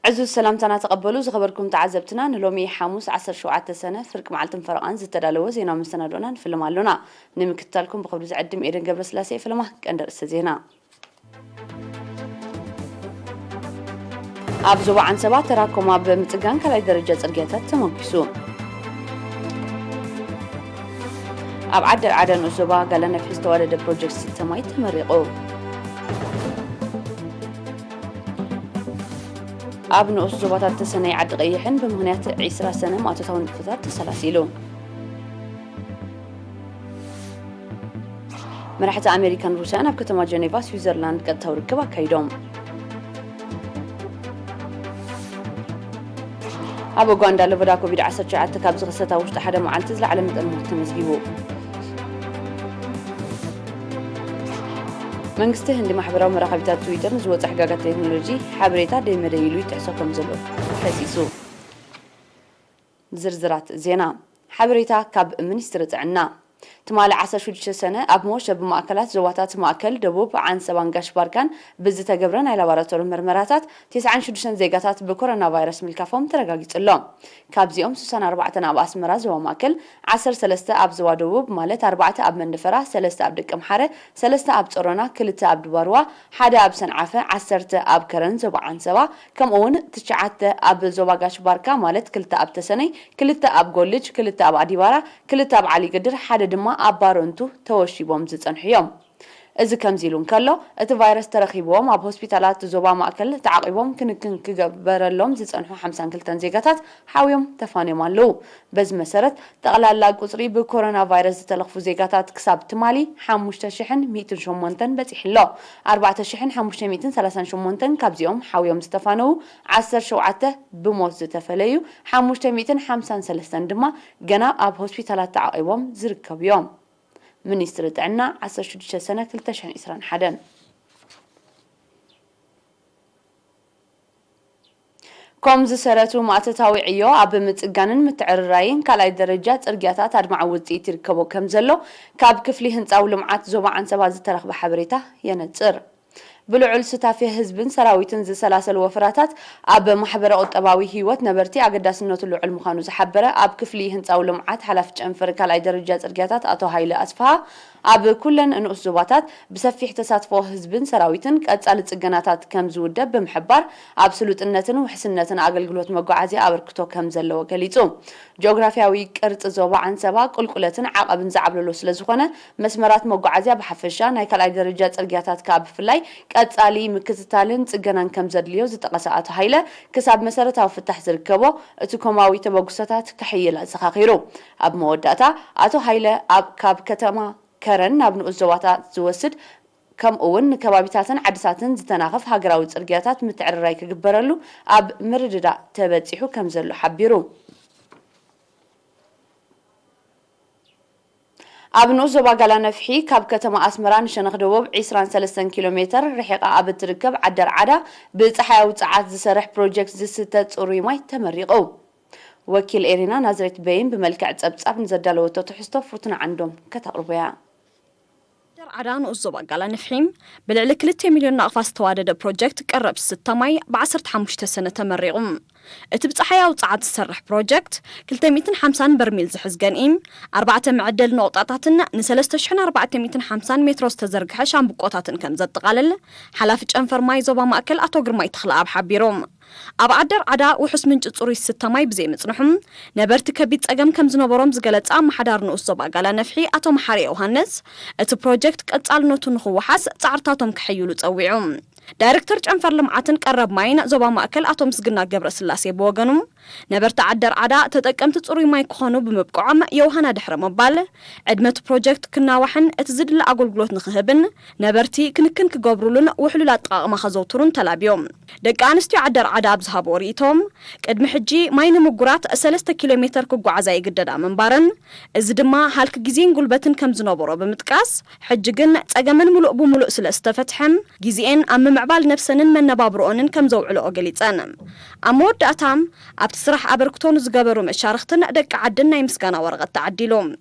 ዕዙዝ ሰላምታና ተቐበሉ ዝኸበርኩም ተዓዘብትና፣ ንሎሚ ሓሙስ ዓሰርተ ሸውዓተ ሰነ ፍርቂ መዓልትን ፈረቓን ዝተዳለወ ዜናዊ መሰናዶና ንፍልም ኣሎና። ንምክትታልኩም ብኸብሪ ዝዕድም ኤደን ገብረስላሴ። ፍልማ ቀንዲ ርእሰ ዜና። ኣብ ዞባ ዓንሰባ ተራኮማ ብምጽጋን ካልኣይ ደረጃ ጽርግያታት ተመጒሱ። ኣብ ዓዲ ርዓዳ ንኡስ ዞባ ጋላ ነፍሒ ዝተዋደደ ፕሮጀክት ስተ ማይ ተመሪቑ። ኣብ ንኡስ ዞባታት ተሰነይ ዓዲ ቀይሕን ብምኽንያት ዒስራ ሰነ ማእቶታዊ ንጥፈታት ተሰላሲሉ። መራሕቲ ኣሜሪካን ሩስያን ኣብ ከተማ ጀኔቫ ስዊዘርላንድ ቀጥታዊ ርክብ ኣካይዶም። ኣብ ኡጋንዳ ለበዳ ኮቪድ ዓሰርተ ትሽዓተ ካብ ዝኽሰት ኣብ ውሽጢ ሓደ መዓልቲ ዝለዓለ መጠን ሞት ተመዝጊቡ። መንግስቲ ህንዲ ማሕበራዊ መራኸቢታት ትዊተር ንዝወፀ ሕጋጋት ቴክኖሎጂ ሓበሬታ ደይ መደይ ኢሉ ይጥሕሶ ከም ዘሎ ከሲሱ። ዝርዝራት ዜና። ሓበሬታ ካብ ሚኒስትሪ ጥዕና። ትማሊ ዓሰርተ ሽዱሽተ ሰነ ኣብ መወሸቢ ማእከላት ዞባታት ማእከል፣ ደቡብ፣ ዓንሰባን ጋሽ ባርካን ብዝተገብረ ናይ ላቦራቶሪ ምርመራታት፣ ተስዓን ሽዱሽተን ዜጋታት ብኮሮና ቫይረስ ምልካፎም ተረጋጊጹ ኣሎ። ካብዚኦም ስሳን ኣርባዕተን ኣብ ኣስመራ ዞባ ማእከል፣ ዓሰርተ ሰለስተ ኣብ ዞባ ደቡብ፣ ማለት ኣርባዕተ ኣብ መንደፈራ፣ ሰለስተ ኣብ ደቀምሓረ፣ ሰለስተ ኣብ ጾሮና፣ ክልተ ኣብ ድባርዋ፣ ሓደ ኣብ ሰንዓፈ፣ ዓሰርተ ኣብ ከረን ዞባ ዓንሰባ፣ ከምኡ እውን ትሽዓተ ኣብ ዞባ ጋሽ ባርካ፣ ማለት ክልተ ኣብ ተሰነይ፣ ክልተ ኣብ ጎልጅ፣ ክልተ ኣብ ኣዲባራ፣ ክልተ ኣብ ዓሊ ግድር፣ ሓደ ድማ ኣብ ባረንቱ ተወሺቦም ዝጸንሑ እዮም። እዚ ከምዚ ኢሉ እንከሎ፣ እቲ ቫይረስ ተረኺብዎም ኣብ ሆስፒታላት ዞባ ማእከል ተዓቒቦም ክንክን ክገበረሎም ዝጸንሑ ሓምሳን ክልተን ዜጋታት ሓውዮም ተፋንዮም ኣለዉ። በዚ መሰረት፣ ጠቕላላ ቁጽሪ ብኮሮና ቫይረስ ዝተለኽፉ ዜጋታት ክሳብ ትማሊ ሓሙሽተ ሽሕን ሚእትን ሸሞንተን በጺሑ ኣሎ። ኣርባዕተ ሽሕን ሓሙሽተ ሚእትን ሰላሳን ሸሞንተን ካብዚኦም ሓውዮም ዝተፋነዉ ዓሰርተ ሸውዓተ ብሞት ዝተፈለዩ፣ ሓሙሽተ ሚእትን ሓምሳን ሰለስተን ድማ ገና ኣብ ሆስፒታላት ተዓቒቦም ዝርከቡ እዮም። ሚኒስትሪ ጥዕና፣ ዓሰርተ ሽዱሽተ ሰነ ክልተ ሽሕን ዕስራን ሓደን። ኮም ዝሰረቱ ማእቶታዊ ዕዮ ኣብ ምጽጋንን ምትዕርራይን ካልኣይ ደረጃ ጽርግያታት ኣድማዒ ውጽኢት ይርከቦ ከም ዘሎ ካብ ክፍሊ ህንጻዊ ልምዓት ዞባ ዓንሰባ ዝተረኽበ ሓበሬታ የነጽር። ብልዑል ሱታፌ ህዝብን ሰራዊትን ዝሰላሰሉ ወፈራታት ኣብ ማሕበረ ቁጠባዊ ህይወት ነበርቲ ኣገዳስነቱ ልዑል ምዃኑ ዝሓበረ ኣብ ክፍሊ ህንጻዊ ልምዓት ሓላፊ ጨንፈር ካልኣይ ደረጃ ጽርግያታት ኣቶ ሃይለ ኣስፍሃ፣ ኣብ ኩለን ንኡስ ዞባታት ብሰፊሕ ተሳትፎ ህዝብን ሰራዊትን ቀጻሊ ጽገናታት ከም ዝውደብ ብምሕባር፣ ኣብ ስሉጥነትን ውሕስነትን ኣገልግሎት መጓዓዝያ ኣበርክቶ ከም ዘለዎ ገሊጹ። ጂኦግራፍያዊ ቅርጺ ዞባ ዓንሰባ ቁልቁለትን ዓቐብን ዝዓብለሎ ስለ ዝኾነ፣ መስመራት መጓዓዝያ ብሓፈሻ፣ ናይ ካልኣይ ደረጃ ጽርግያታት ከኣ ብፍላይ ቀጻሊ ምክትታልን ጽገናን ከም ዘድልዮ ዝጠቐሰ ኣቶ ሃይለ፣ ክሳብ መሰረታዊ ፍታሕ ዝርከቦ እቲ ኮማዊ ተበግሶታት ክሕይል ኣዘኻኺሩ። ኣብ መወዳእታ፣ ኣቶ ሃይለ ኣብ ካብ ከተማ ከረን ናብ ንኡስ ዞባታት ዝወስድ ከምኡ እውን ንከባቢታትን ዓድታትን ዝተናኽፍ ሃገራዊ ጽርግያታት ምትዕርራይ ክግበረሉ ኣብ ምርድዳእ ተበጺሑ ከም ዘሎ ሓቢሩ። ኣብ ንኡስ ዞባ ጋላ ነፍሒ ካብ ከተማ ኣስመራ ንሸነኽ ደቡብ ዕስራን ሰለስተን ኪሎ ሜተር ርሒቓ ኣብ እትርከብ ዓዲ ኣርዓዳ ብጸሓያዊ ጸዓት ዝሰርሕ ፕሮጀክት ዝስተ ጽሩይ ማይ ተመሪቑ። ወኪል ኤሪና ናዝሬት በይን ብመልክዕ ጸብጻብ ንዘዳለወቶ ትሕዝቶ ፍርቱና ዓንዶም ከተቕርቦ እያ። ዓዲ ኣርዓዳ ንኡስ ዞባ ጋላ ነፍሒ ብልዕሊ ክልተ ሚልዮን ናቕፋ ዝተዋደደ ፕሮጀክት ቀረብ ዝስተ ማይ ብ ዓሰርተ ሓሙሽተ ሰነ ተመሪቑ። እቲ ብጸሓያዊ ጸዓት ዝሰርሕ ፕሮጀክት ክልተ ሚእትን ሓምሳን በርሚል ዝሕዝ ገንኢ፣ ኣርባዕተ መዐደሊ ነቑጣታትን ንሰለስተ ሽሕን ኣርባዕተ ሚእትን ሓምሳን ሜትሮ ዝተዘርግሐ ሻምብቆታትን ከም ዘጠቓልል ሓላፊ ጨንፈር ማይ ዞባ ማእከል ኣቶ ግርማይ ተኽለኣብ ሓቢሩ። ኣብ ዓዲ ኣርዓዳ ውሑስ ምንጪ ጽሩይ ዝስተ ማይ ብዘይምጽንሑ፣ ነበርቲ ከቢድ ጸገም ከም ዝነበሮም ዝገለጸ ኣመሓዳሪ ንኡስ ዞባ ጋላ ነፍሒ ኣቶ መሓሪ ዮሃንስ፣ እቲ ፕሮጀክት ቀጻልነቱ ንኽወሓስ ጻዕርታቶም ከሐይሉ ጸዊዑ። ዳይሬክተር ጨንፈር ልምዓትን ቀረብ ማይን ዞባ ማእከል ኣቶ ምስግና ገብረስላሴ ብወገኑ፣ ነበርቲ ዓዲ ኣርዓዳ ተጠቀምቲ ጽሩይ ማይ ክኾኑ ብምብቅዖም የውሃና ድሕሪ ምባል፣ ዕድመ እቲ ፕሮጀክት ክናዋሕን እቲ ዝድለ ኣገልግሎት ንኽህብን ነበርቲ ክንክን ክገብሩሉን ውሕሉል ኣጠቓቕማ ከዘውትሩን ተላብዮም። ደቂ ኣንስትዮ ዓዲ ኣርዓዳ ኣብ ዝሃብዎ ርእይቶም፣ ቅድሚ ሕጂ ማይ ንምጉራት ሰለስተ ኪሎ ሜተር ክጓዓዛ ይግደዳ ምንባረን፣ እዚ ድማ ሃልኪ ግዜን ጉልበትን ከም ዝነበሮ ብምጥቃስ፣ ሕጂ ግን ጸገመን ምሉእ ብምሉእ ስለ ዝተፈትሐ፣ ግዜኤን ኣብ ምምዕባል ነብሰንን መነባብሮኦንን ከም ዘውዕልኦ ገሊጸን። ኣብ መወዳእታ፣ ኣብቲ ስራሕ ኣበርክቶ ንዝገበሩ መሻርኽትን ደቂ ዓድን ናይ ምስጋና ወረቐት ተዓዲሉ።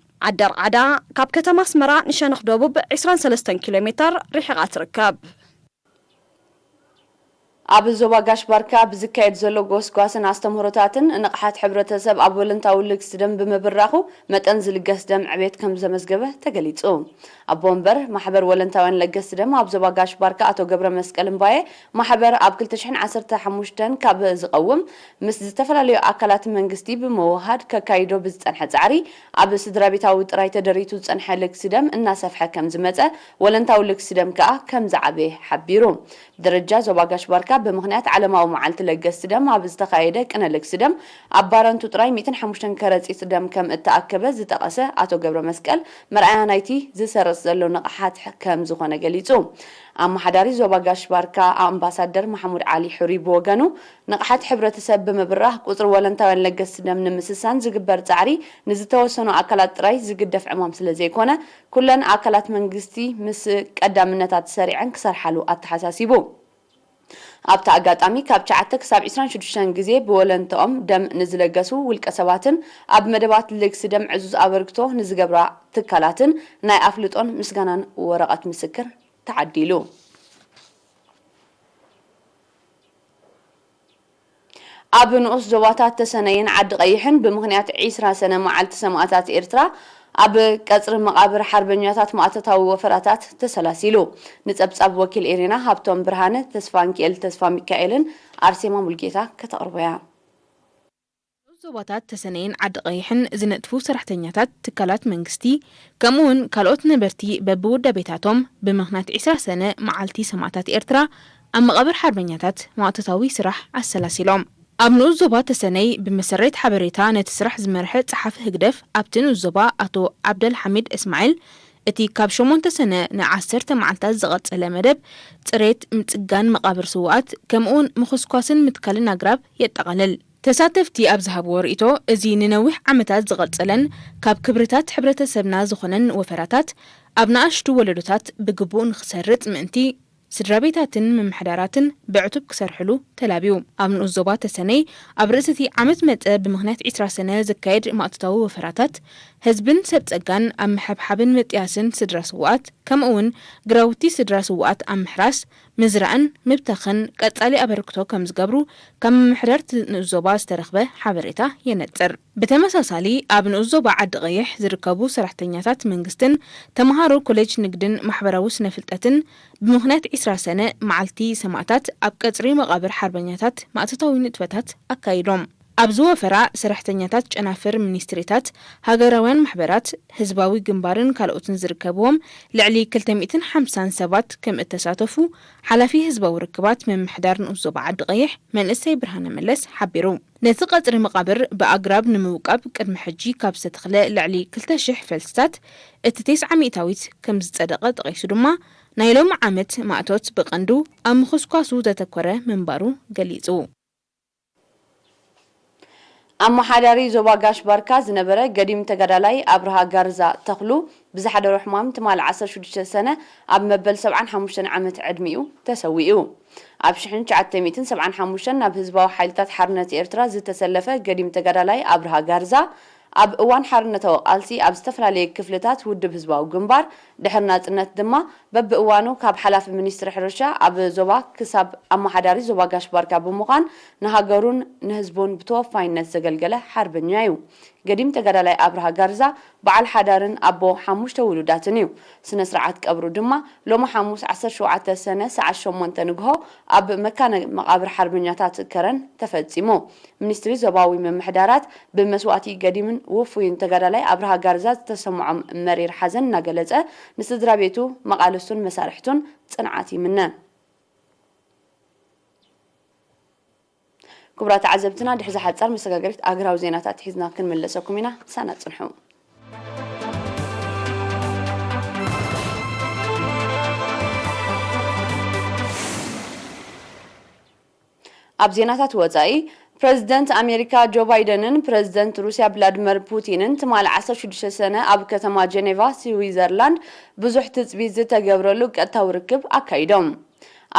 ዓዲ ኣርዓዳ ካብ ከተማ ኣስመራ ንሸነኽ ደቡብ ዕስራን ሰለስተን ኪሎ ሜተር ርሒቓ ትርከብ። ኣብ ዞባ ጋሽ ባርካ ብዝካየድ ዘሎ ጎስጓስን ኣስተምህሮታትን ንቕሓት ሕብረተሰብ ኣብ ወለንታዊ ልግሲ ደም ብምብራኹ መጠን ዝልገስ ደም ዕቤት ከም ዘመዝገበ ተገሊጹ። ኣቦ ወንበር ማሕበር ወለንታውያን ለገስቲ ደም ኣብ ዞባ ጋሽ ባርካ ኣቶ ገብረ መስቀል እምባየ፣ ማሕበር ኣብ ክልተ ሽሕን ዓሰርተ ሓሙሽተን ካብ ዝቐውም ምስ ዝተፈላለዩ ኣካላት መንግስቲ ብምውሃድ ከካይዶ ብዝጸንሐ ጻዕሪ ኣብ ስድራ ቤታዊ ጥራይ ተደሪቱ ዝጸንሐ ልግሲ ደም እናሰፍሐ ከም ዝመጸ፣ ወለንታዊ ልግሲ ደም ከኣ ከም ዝዓበየ ሓቢሩ። ብደረጃ ዞባ ጋሽ ባርካ ብምኽንያት ዓለማዊ መዓልቲ ለገስቲ ደም ኣብ ዝተኻየደ ቅነ ልግሲ ደም ኣብ ባረንቱ ጥራይ ሚእትን ሓሙሽተን ከረጺት ደም ከም እተኣከበ ዝጠቐሰ ኣቶ ገብረ መስቀል፣ መርኣያ ናይቲ ዝሰርጽ ዘሎ ንቕሓት ከም ዝኾነ ገሊጹ። ኣመሓዳሪ ዞባ ጋሽ ባርካ ኣምባሳደር ማሕሙድ ዓሊ ሕሩይ ብወገኑ፣ ንቕሓት ሕብረተሰብ ብምብራህ ቁጽሪ ወለንታውያን ለገስቲ ደም ንምስሳን ዝግበር ጻዕሪ ንዝተወሰኑ ኣካላት ጥራይ ዝግደፍ ዕማም ስለ ዘይኮነ፣ ኩለን ኣካላት መንግስቲ ምስ ቀዳምነታት ሰሪዐን ክሰርሓሉ ኣተሓሳሲቡ። ኣብቲ ኣጋጣሚ ካብ ትሽዓተ ክሳብ ዕስራን ሽዱሽተን ግዜ ብወለንትኦም ደም ንዝለገሱ ውልቀ ሰባትን ኣብ መደባት ልግሲ ደም ዕዙዝ ኣበርክቶ ንዝገብራ ትካላትን ናይ ኣፍልጦን ምስጋናን ወረቐት ምስክር ተዓዲሉ። ኣብ ንኡስ ዞባታት ተሰነይን ዓዲ ቀይሕን ብምኽንያት ዒስራ ሰነ መዓልቲ ሰማእታት ኤርትራ ኣብ ቀጽሪ መቓብር ሓርበኛታት ማእቶታዊ ወፈራታት ተሰላሲሉ። ንጸብጻብ ወኪል ኤሪና ሃብቶም ብርሃነ፣ ተስፋንኪኤል ተስፋ ሚካኤልን ኣርሴማ ሙልጌታ ከተቕርቦ እያ። ንኡስ ዞባታት ተሰነይን ዓዲ ቀይሕን ዝነጥፉ ሰራሕተኛታት ትካላት መንግስቲ፣ ከምኡውን ካልኦት ነበርቲ በብውዳቤታቶም ብምኽንያት ዒስራ ሰነ መዓልቲ ሰማእታት ኤርትራ ኣብ መቓብር ሓርበኛታት ማእቶታዊ ስራሕ ኣሰላሲሎም። ኣብ ንኡስ ዞባ ተሰነይ ብመሰረት ሓበሬታ ነቲ ስራሕ ዝመርሐ ጸሓፊ ህግደፍ ኣብቲ ንኡስ ዞባ ኣቶ ዓብደል ሓሚድ እስማዒል፣ እቲ ካብ ሸሞንተ ሰነ ንዓሰርተ መዓልታት ዝቐጸለ መደብ ጽሬት፣ ምጽጋን መቓብር ስውኣት፣ ከምኡውን ምኹስኳስን ምትካልን ኣግራብ የጠቓልል። ተሳተፍቲ ኣብ ዝሃብዎ ርእይቶ፣ እዚ ንነዊሕ ዓመታት ዝቐጸለን ካብ ክብርታት ሕብረተሰብና ዝኾነን ወፈራታት ኣብ ንኣሽቱ ወለዶታት ብግቡእ ንኽሰርጽ ምእንቲ፣ ስድራ ቤታትን ምምሕዳራትን ብዕቱብ ክሰርሕሉ ተላብዩ። ኣብ ንኡስ ዞባ ተሰነይ ኣብ ርእሲ እቲ ዓመት መጸ ብምኽንያት ዒስራ ሰነ ዝካየድ ማእቶታዊ ወፈራታት ህዝብን ሰብ ጸጋን ኣብ ምሕብሓብን ምጥያስን ስድራ ስውኣት፣ ከምኡውን ግራውቲ ስድራ ስውኣት ኣብ ምሕራስ፣ ምዝራእን ምብታኽን ቀጻሊ ኣበርክቶ ከም ዝገብሩ ካብ ምምሕዳር እቲ ንኡስ ዞባ ዝተረኽበ ሓበሬታ የነጽር። ብተመሳሳሊ፣ ኣብ ንኡስ ዞባ ዓዲ ቀይሕ ዝርከቡ ሰራሕተኛታት መንግስትን ተመሃሮ ኮሌጅ ንግድን ማሕበራዊ ስነ ፍልጠትን ብምኽንያት ዒስራ ሰነ መዓልቲ ሰማእታት ኣብ ቀጽሪ መቓብር ሓርበኛታት ማእቶታዊ ንጥፈታት ኣካይዶም። ኣብዚ ወፈራ ሰራሕተኛታት ጨናፍር ሚኒስትሪታት፣ ሃገራውያን ማሕበራት፣ ህዝባዊ ግንባርን ካልኦትን ዝርከብዎም ልዕሊ ክልተ ሚእትን ሓምሳን ሰባት ከም እተሳተፉ ሓላፊ ህዝባዊ ርክባት ምምሕዳር ንኡስ ዞባ ዓዲ ቀይሕ መንእሰይ ብርሃነ መለስ ሓቢሩ። ነቲ ቀጽሪ መቓብር ብኣግራብ ንምውቃብ ቅድሚ ሕጂ ካብ ዝተተኽለ ልዕሊ ክልተ ሽሕ ፈልስታት እቲ ተስዓ ሚእታዊት ከም ዝጸደቐ ጠቒሱ ድማ፣ ናይ ሎሚ ዓመት ማእቶት ብቐንዱ ኣብ ምኹስኳሱ ዘተኮረ ምንባሩ ገሊጹ። ኣመሓዳሪ ዞባ ጋሽ ባርካ ዝነበረ ገዲም ተጋዳላይ ኣብርሃ ጋርዛ ተኽሉ ብዝሓደሮ ሕማም ትማሊ ዓሰርተ ሽዱሽተ ሰነ ኣብ መበል ሰብዓን ሓሙሽተን ዓመት ዕድሚኡ ተሰዊኡ። ኣብ ሽሕን ትሽዓተ ሚእትን ሰብዓን ሓሙሽተን ናብ ህዝባዊ ሓይልታት ሓርነት ኤርትራ ዝተሰለፈ ገዲም ተጋዳላይ ኣብርሃ ጋርዛ፣ ኣብ እዋን ሓርነታዊ ቃልሲ ኣብ ዝተፈላለየ ክፍልታት ውድብ ህዝባዊ ግንባር፣ ድሕሪ ናጽነት ድማ በብእዋኑ ካብ ሓላፊ ሚኒስትሪ ሕርሻ ኣብ ዞባ ክሳብ ኣመሓዳሪ ዞባ ጋሽ ባርካ ብምዃን ንሃገሩን ንህዝቡን ብተወፋይነት ዘገልገለ ሓርበኛ እዩ። ገዲም ተጋዳላይ ኣብርሃ ጋርዛ በዓል ሓዳርን ኣቦ ሓሙሽተ ውሉዳትን እዩ። ስነ ስርዓት ቀብሩ ድማ ሎሚ ሓሙስ ዓሰርተ ሸውዓተ ሰነ ሰዓት ሸሞንተ ንግሆ ኣብ መካነ መቓብር ሓርበኛታት ከረን ተፈጺሙ። ሚኒስትሪ ዞባዊ ምምሕዳራት ብመስዋእቲ ገዲምን ውፉይን ተጋዳላይ ኣብርሃ ጋርዛ ዝተሰምዖም መሪር ሓዘን እናገለጸ፣ ንስድራ ቤቱ፣ መቓልስቱን መሳርሕቱን ጽንዓት ይምነ። ክቡራት ተዓዘብትና፣ ድሕዚ ሓጻር መሰጋገሪት ኣገራዊ ዜናታት ሒዝና ክንምለሰኩም ኢና። ሳና ጽንሑ። ኣብ ዜናታት ወጻኢ፣ ፕረዚደንት ኣሜሪካ ጆ ባይደንን ፕረዚደንት ሩስያ ቭላድመር ፑቲንን ትማሊ ዓሰርተ ሽዱሽተ ሰነ ኣብ ከተማ ጀኔቫ ስዊዘርላንድ ብዙሕ ትጽቢት ዝተገብረሉ ቀጥታዊ ርክብ ኣካይዶም።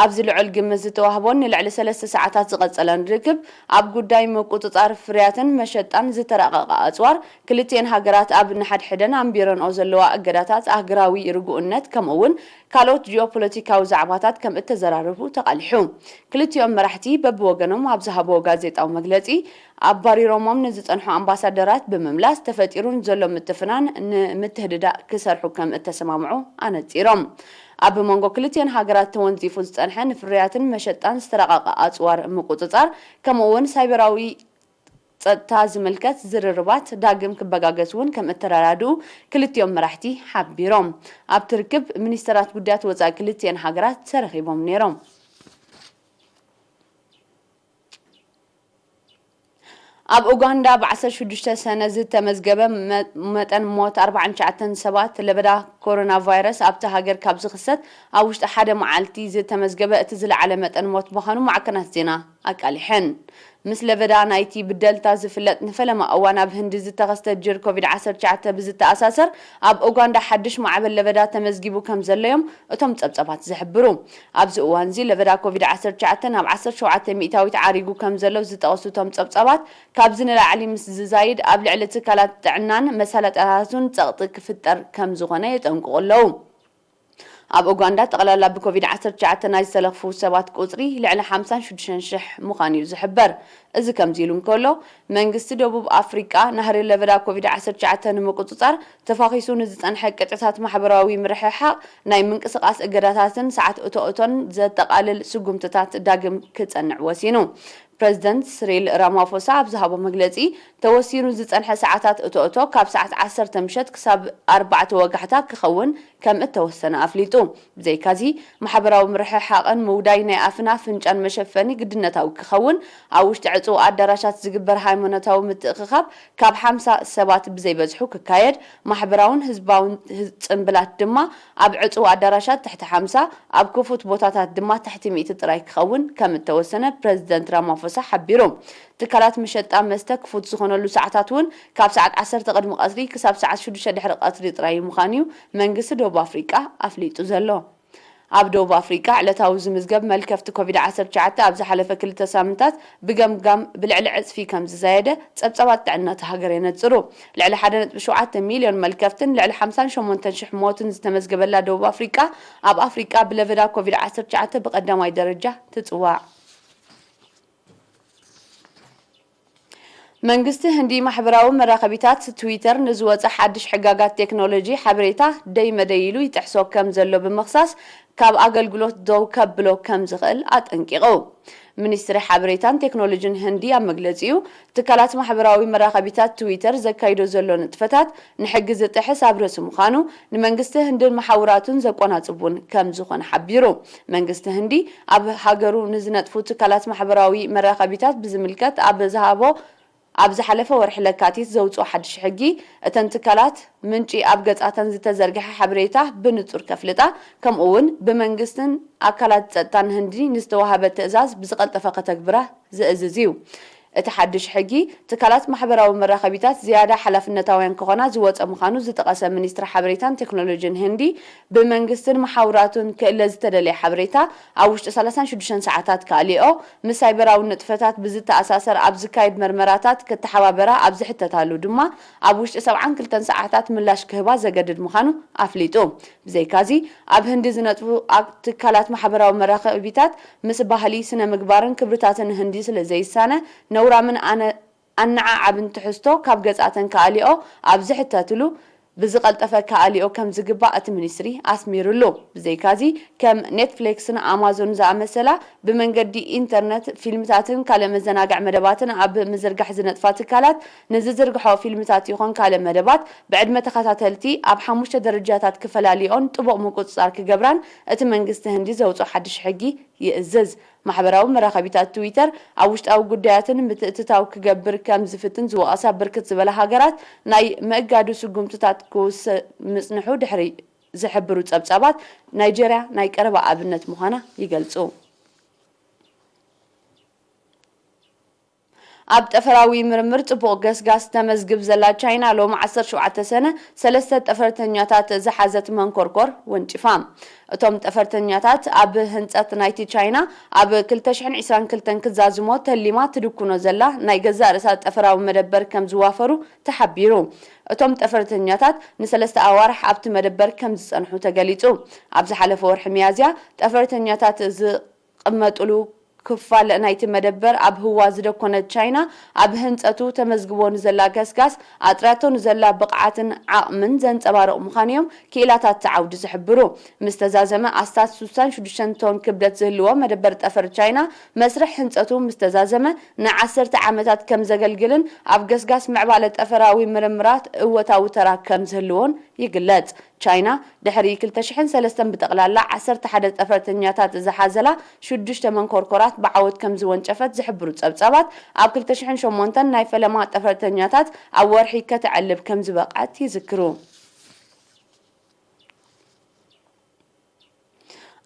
ኣብዚ ልዑል ግምት ዝተዋህቦን ንልዕሊ ሰለስተ ሰዓታት ዝቐጸለን ርክብ፣ ኣብ ጉዳይ ምቁጽጻር ፍርያትን መሸጣን ዝተራቐቐ ኣጽዋር፣ ክልቲኤን ሃገራት ኣብ ንሓድሕደን ኣንቢረንኦ ዘለዋ እገዳታት፣ ኣህጉራዊ ርጉእነት፣ ከምኡ እውን ካልኦት ጂኦፖለቲካዊ ዛዕባታት ከም እተዘራረቡ ተቓሊሑ። ክልቲኦም መራሕቲ በብወገኖም ኣብ ዝሃብዎ ጋዜጣዊ መግለጺ፣ ኣባሪሮሞም ንዝጸንሑ ኣምባሳደራት ብምምላስ፣ ተፈጢሩ ንዘሎ ምትፍናን ንምትህድዳእ ክሰርሑ ከም እተሰማምዑ ኣነጺሮም። ኣብ መንጎ ክልቲኤን ሃገራት ተወንዚፉ ዝጸንሐ ንፍርያትን መሸጣን ዝተራቐቐ ኣጽዋር ምቁጽጻር፣ ከምኡ እውን ሳይበራዊ ጸጥታ ዝምልከት ዝርርባት ዳግም ክበጋገስ እውን ከም እተረዳድኡ ክልቲኦም መራሕቲ ሓቢሮም። ኣብቲ ርክብ ሚኒስተራት ጉዳያት ወጻኢ ክልቲኤን ሃገራት ተረኺቦም ነይሮም። ኣብ ኡጋንዳ ብ ዓሰርተ ሽዱሽተ ሰነ ዝተመዝገበ መ-፣ መጠን ሞት ኣርባዓን ትሽዓተን ሰባት ለበዳ ኮሮና ቫይረስ ኣብታ ሃገር ካብ ዝኽሰት ኣብ ውሽጢ ሓደ መዓልቲ ዝተመዝገበ እቲ ዝለዓለ መጠን ሞት ምዃኑ ማዕከናት ዜና ኣቃሊሐን። ምስ ለበዳ ናይቲ ብደልታ ዝፍለጥ ንፈለማ እዋን ኣብ ህንዲ ዝተኸስተ ጅር ኮቪድ ዓሰርተ ትሽዓተ ብዝተኣሳሰር፣ ኣብ ኡጋንዳ ሓድሽ ማዕበል ለበዳ ተመዝጊቡ ከም ዘሎ እዮም እቶም ጸብጻባት ዝሕብሩ። ኣብዚ እዋንዚ ለበዳ ኮቪድ ዓሰርተ ትሽዓተ ናብ ዓሰርተ ሸውዓተ ሚእታዊት ዓሪጉ ከም ዘሎ ዝጠቐሱ እቶም ጸብጻባት፣ ካብዚ ንላዕሊ ምስ ዝዛይድ ኣብ ልዕሊ ትካላት ጥዕናን መሳለጥያታቱን ጸቕጢ ክፍጠር ከም ዝኾነ የጠንቅቑ ኣለዉ። ኣብ ኡጋንዳ ጠቕላላ ብኮቪድ ዓሰርተ ትሽዓተ ናይ ዝተለኽፉ ሰባት ቁጽሪ ልዕሊ ሓምሳን ሽዱሽተን ሽሕ ምዃኑ እዩ ዝሕበር። እዚ ከምዚ ኢሉ እንከሎ፣ መንግስቲ ደቡብ ኣፍሪቃ ናህሪ ለበዳ ኮቪድ ዓሰርተ ትሽዓተ ንምቁጽጻር ተፋኺሱ ንዝጸንሐ ቅጥዕታት ማሕበራዊ ምርሕሓቕ፣ ናይ ምንቅስቓስ እገዳታትን ሰዓት እቶ እቶን ዘጠቓልል ስጉምትታት ዳግም ክጸንዕ ወሲኑ። ፕረዚደንት ስሪል ራማፎሳ ኣብ ዝሃቦ መግለጺ፣ ተወሲኑ ዝጸንሐ ሰዓታት እቶ እቶ ካብ ሰዓት ዓሰርተ ምሸት ክሳብ ኣርባዕተ ወጋሕታ ክኸውን ከም እተወሰነ ኣፍሊጡ። ብዘይካዚ፣ ማሕበራዊ ምርሕሓቕን ምውዳይ ናይ ኣፍን ኣፍንጫን መሸፈኒ ግድነታዊ ክኸውን፣ ኣብ ውሽጢ ዕጹው ኣዳራሻት ዝግበር ሃይማኖታዊ ምትእኽኻብ ካብ ሓምሳ ሰባት ብዘይበዝሑ ክካየድ፣ ማሕበራውን ህዝባውን ጽምብላት ድማ ኣብ ዕጹው ኣዳራሻት ትሕቲ ሓምሳ፣ ኣብ ክፉት ቦታታት ድማ ትሕቲ ሚእቲ ጥራይ ክኸውን ከም እተወሰነ ፕረዚደንት ራማፎሳ ሓቢሩ። ትካላት መሸጣ መስተ ክፉት ዝኾነሉ ሰዓታት እውን ካብ ሰዓት ዓሰርተ ቅድሚ ቀትሪ ክሳብ ሰዓት ሽዱሽተ ድሕሪ ቀትሪ ጥራይ ምዃኑ እዩ መንግስቲ ደቡብ ኣፍሪቃ ኣፍሊጡ ዘሎ። ኣብ ደቡብ ኣፍሪቃ ዕለታዊ ዝምዝገብ መልከፍቲ ኮቪድ ዓሰርተ ትሽዓተ ኣብ ዝሓለፈ ክልተ ሳምንታት ብገምጋም ብልዕሊ ዕጽፊ ከም ዝዛየደ ጸብጻባት ጥዕና እታ ሃገር የነጽሩ። ልዕሊ ሓደ ነጥቢ ሸውዓተ ሚልዮን መልከፍትን ልዕሊ ሓምሳን ሸሞንተን ሽሕ ሞትን ዝተመዝገበላ ደቡብ ኣፍሪቃ፣ ኣብ ኣፍሪቃ ብለበዳ ኮቪድ ዓሰርተ ትሽዓተ ብቐዳማይ ደረጃ ትጽዋዕ። መንግስቲ ህንዲ ማሕበራዊ መራኸቢታት ትዊተር ንዝወጸ ሓድሽ ሕጋጋት ቴክኖሎጂ ሓበሬታ ደይ መደይ ኢሉ ይጥሕሶ ከም ዘሎ ብምኽሳስ፣ ካብ ኣገልግሎት ደው ከብሎ ከም ዝኽእል ኣጠንቂቑ። ሚኒስትሪ ሓበሬታን ቴክኖሎጂን ህንዲ ኣብ መግለጺኡ፣ ትካላት ማሕበራዊ መራኸቢታት ትዊተር ዘካይዶ ዘሎ ንጥፈታት ንሕጊ ዝጥሕስ ኣብ ርእሲ ምዃኑ፣ ንመንግስቲ ህንድን መሓውራቱን ዘቆናጽብ እውን ከም ዝኾነ ሓቢሩ። መንግስቲ ህንዲ ኣብ ሃገሩ ንዝነጥፉ ትካላት ማሕበራዊ መራኸቢታት ብዝምልከት ኣብ ዝሃቦ ኣብ ዝሓለፈ ወርሒ ለካቲት ዘውፅኦ ሓድሽ ሕጊ፣ እተን ትካላት ምንጪ ኣብ ገጻተን ዝተዘርግሐ ሓበሬታ ብንጹር ከፍልጣ፣ ከምኡ እውን ብመንግስትን ኣካላት ጸጥታን ህንዲ ንዝተዋህበ ትእዛዝ ብዝቐልጠፈ ከተግብራ ዝእዝዝ እዩ። እቲ ሓድሽ ሕጊ፣ ትካላት ማሕበራዊ መራኸቢታት ዝያዳ ሓላፍነታውያን ክኾና ዝወጸ ምዃኑ ዝጠቐሰ ሚኒስትሪ ሓበሬታን ቴክኖሎጂን ህንዲ፣ ብመንግስትን መሓውራቱን ክእለ ዝተደለየ ሓበሬታ ኣብ ውሽጢ ሰላሳን ሽዱሽተን ሰዓታት ከኣሊኦ፣ ምስ ሳይበራዊ ንጥፈታት ብዝተኣሳሰር ኣብ ዝካየድ መርመራታት ክተሓባበራ ኣብ ዝሕተታሉ ድማ፣ ኣብ ውሽጢ ሰብዓን ክልተን ሰዓታት ምላሽ ክህባ ዘገድድ ምዃኑ ኣፍሊጡ። ብዘይካዚ፣ ኣብ ህንዲ ዝነጥፉ ኣብ ትካላት ማሕበራዊ መራኸቢታት ምስ ባህሊ፣ ስነ ምግባርን ክብርታትን ህንዲ ስለ ዘይሳነ፣ ነውራምን ኣነ-፣ ኣነዓዓብን ትሕዝቶ ካብ ገጻተን ከኣሊኦ ኣብ ዝሕተትሉ፣ ብዝቐልጠፈ ከኣሊኦ ከም ዝግባእ እቲ ሚኒስትሪ ኣስሚሩሉ። ብዘይካዚ፣ ከም ኔትፍሊክስን ኣማዞን ዝኣመሰላ ብመንገዲ ኢንተርነት ፊልምታትን ካልእ መዘናግዒ መደባትን ኣብ ምዝርጋሕ ዝነጥፋ ትካላት፣ ንዝዝርግሖ ፊልምታት ይኹን ካልእ መደባት ብዕድመ ተኸታተልቲ ኣብ ሓሙሽተ ደረጃታት ክፈላልዮን ጥቡቕ ምቁጽጻር ክገብራን እቲ መንግስቲ ህንዲ ዘውጽኦ ሓድሽ ሕጊ ይእዝዝ። ማሕበራዊ መራኸቢታት ትዊተር ኣብ ውሽጣዊ ጉዳያትን ምትእትታው ክገብር ከም ዝፍትን ዝወቐሳ ብርክት ዝበላ ሃገራት፣ ናይ ምእጋዱ ስጉምትታት ክውስን ምጽንሑ ድሕሪ ዝሕብሩ ጸብጻባት፣ ናይጀርያ ናይ ቀረባ ኣብነት ምዃና ይገልጹ። ኣብ ጠፈራዊ ምርምር ጽቡቕ ገስጋስ ተመዝግብ ዘላ ቻይና፣ ሎም ዓሰርተ ሸውዓተ ሰነ ሰለስተ ጠፈርተኛታት ዝሓዘት መንኮርኮር ወንጭፋ። እቶም ጠፈርተኛታት ኣብ ህንጸት ናይቲ ቻይና ኣብ ክልተ ሽሕን ዕስራን ክልተን ክዛዝሞ ተሊማ ትድኩኖ ዘላ ናይ ገዛእ ርእሳ ጠፈራዊ መደበር ከም ዝዋፈሩ ተሓቢሩ። እቶም ጠፈርተኛታት ንሰለስተ ኣዋርሕ ኣብቲ መደበር ከም ዝጸንሑ ተገሊጹ። ኣብ ዝሓለፈ ወርሒ ሚያዝያ ጠፈርተኛታት ዝቕመጥሉ ክፋል ናይቲ መደበር ኣብ ህዋ ዝደኮነት ቻይና፣ ኣብ ህንጸቱ ተመዝግቦ ንዘላ ገስጋስ ኣጥርያቶ ንዘላ ብቕዓትን ዓቕምን ዘንጸባርቕ ምዃኑ እዮም ክኢላታት እቲ ዓውዲ ዝሕብሩ። ምስ ተዛዘመ ኣስታት ሱሳን ሽዱሽተን ቶን ክብደት ዝህልዎ መደበር ጠፈር ቻይና፣ መስርሕ ህንጸቱ ምስ ተዛዘመ ንዓሰርተ ዓመታት ከም ዘገልግልን ኣብ ገስጋስ ምዕባለ ጠፈራዊ ምርምራት እወታዊ ተራ ከም ዝህልዎን ይግለጽ። ቻይና ድሕሪ ክልተ ሽሕን ሰለስተን ብጠቕላላ ዓሰርተ ሓደ ጠፈርተኛታት ዝሓዘላ ሽዱሽተ መንኮርኮራት ብዓወት ከም ዝወንጨፈት ዝሕብሩ ጸብጻባት፣ ኣብ ክልተ ሽሕን ሸሞንተን ናይ ፈለማ ጠፈርተኛታት ኣብ ወርሒ ከተዕልብ ከም ዝበቕዐት ይዝክሩ።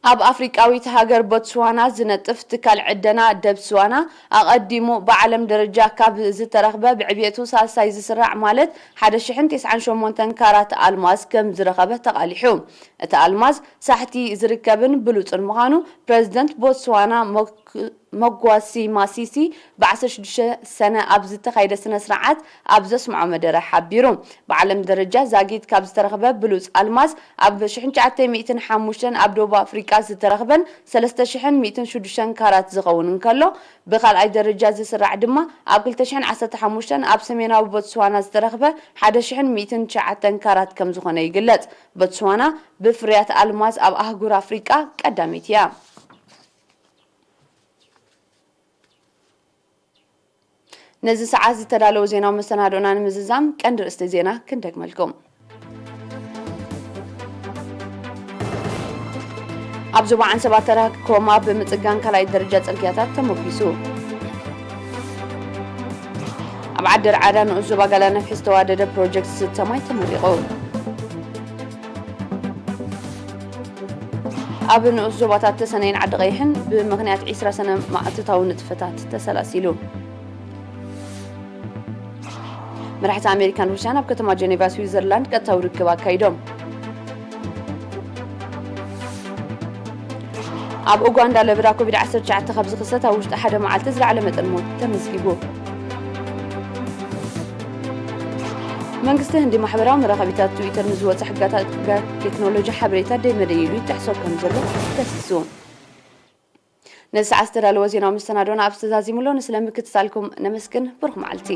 ኣብ ኣፍሪቃዊት ሃገር ቦትስዋና ዝነጥፍ ትካል ዕደና ደብስዋና፣ ኣቐዲሙ ብዓለም ደረጃ ካብ ዝተረኽበ ብዕብየቱ ሳልሳይ ዝስራዕ፣ ማለት ሓደ ሽሕን ተስዓን ሸሞንተን ካራት ኣልማዝ ከም ዝረኸበ ተቓሊሑ። እቲ ኣልማዝ ሳሕቲ ዝርከብን ብሉጽን ምዃኑ ፕረዚደንት ቦትስዋና ሞክ-፣ ሞጓሲ ማሲሲ ብ ዓሰርተ ሽዱሽተ ሰነ ኣብ ዝተኻየደ ስነ ስርዓት ኣብ ዘስምዖ መደረ ሓቢሩ። ብዓለም ደረጃ ዛጊት ካብ ዝተረኽበ ብሉጽ ኣልማዝ፣ ኣብ ሽሕን ትሽዓተ ሚእትን ሓሙሽተን ኣብ ደቡብ ኣፍሪቃ ዝተረኽበን ሰለስተ ሽሕን ሚእትን ሽዱሽተን ካራት ዝኸውን እንከሎ፣ ብኻልኣይ ደረጃ ዝስራዕ ድማ ኣብ ክልተ ሽሕን ዓሰርተ ሓሙሽተን ኣብ ሰሜናዊ ቦትስዋና ዝተረኽበ ሓደ ሽሕን ሚእትን ትሽዓተን ካራት ከም ዝኾነ ይግለጽ። ቦትስዋና ብፍርያት ኣልማዝ ኣብ ኣህጉር ኣፍሪቃ ቀዳመይቲ እያ። ነዚ ሰዓት ዝተዳለወ ዜናዊ መሰናዶና ንምዝዛም ቀንዲ ርእስቲ ዜና ክንደግመልኩም። ኣብ ዞባ ዓንሰባ ተራኮማ ብምጽጋን ካልኣይ ደረጃ ጽርግያታት ተሞኪሱ። ኣብ ዓዲ ርዓዳ ንኡስ ዞባ ጋላ ነፍሒ ዝተዋደደ ፕሮጀክት ዝስተ ማይ ተመሪቑ። ኣብ ንኡስ ዞባታት ተሰነይን ዓዲ ቀይሕን ብምኽንያት ዕስራ ሰነ ማእቶታዊ ንጥፈታት ተሰላሲሉ። መራሕቲ ኣሜሪካን ሩስያን ኣብ ከተማ ጀኔቫ ስዊዘርላንድ ቀጥታዊ ርክብ ኣካይዶም። ኣብ ኡጋንዳ ለበዳ ኮቪድ ዓሰርተ ትሽዓተ ካብ ዝኽሰት ኣብ ውሽጢ ሓደ መዓልቲ ዝለዓለ መጠን ሞት ተመዝጊቡ። መንግስቲ ህንዲ ማሕበራዊ መራኸቢታት ትዊተር ንዝወፀ ሕጋታት ቴክኖሎጂ ሓበሬታ ደይመደይ ኢሉ ይጥሕሶ ከም ዘሎ ከሲሱ። ነዚ ሰዓት ዝተዳለወ ዜናዊ መሰናዶና ኣብዚ ተዛዚሙ ኣሎ። ንስለ ምክትታልኩም ነመስግን። ብሩኽ መዓልቲ።